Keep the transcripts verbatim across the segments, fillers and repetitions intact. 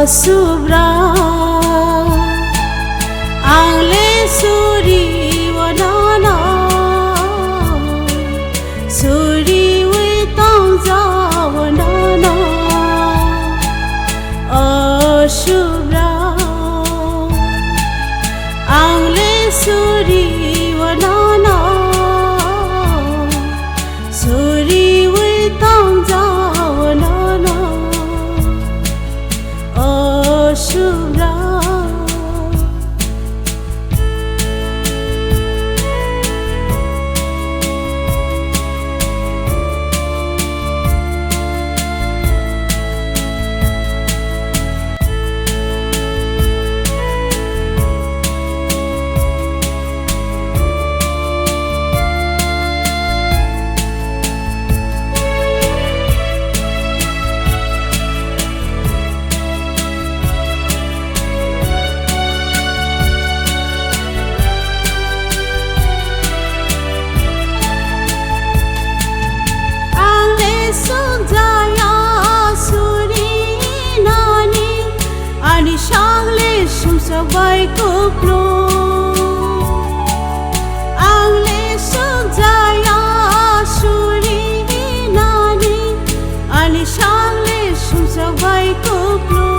Subra, ang le suri o nono, suriwi tongja o nono. O Subra, ang le suri o nono, suriwi tongja o nono. O Subra. Ang le swngjaya suri nani, ani sak le sumsok bai kuplu. Ang le swngjaya suri nani, ani sak le sumsok bai kuplu.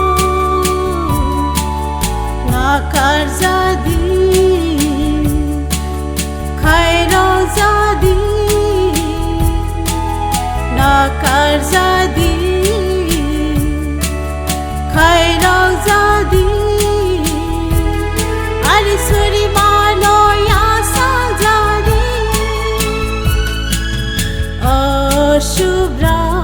Nakar jadi, khairok jadi, nakar jadi, khairok jadi, ani suri mano ya sa jadi. O Subra.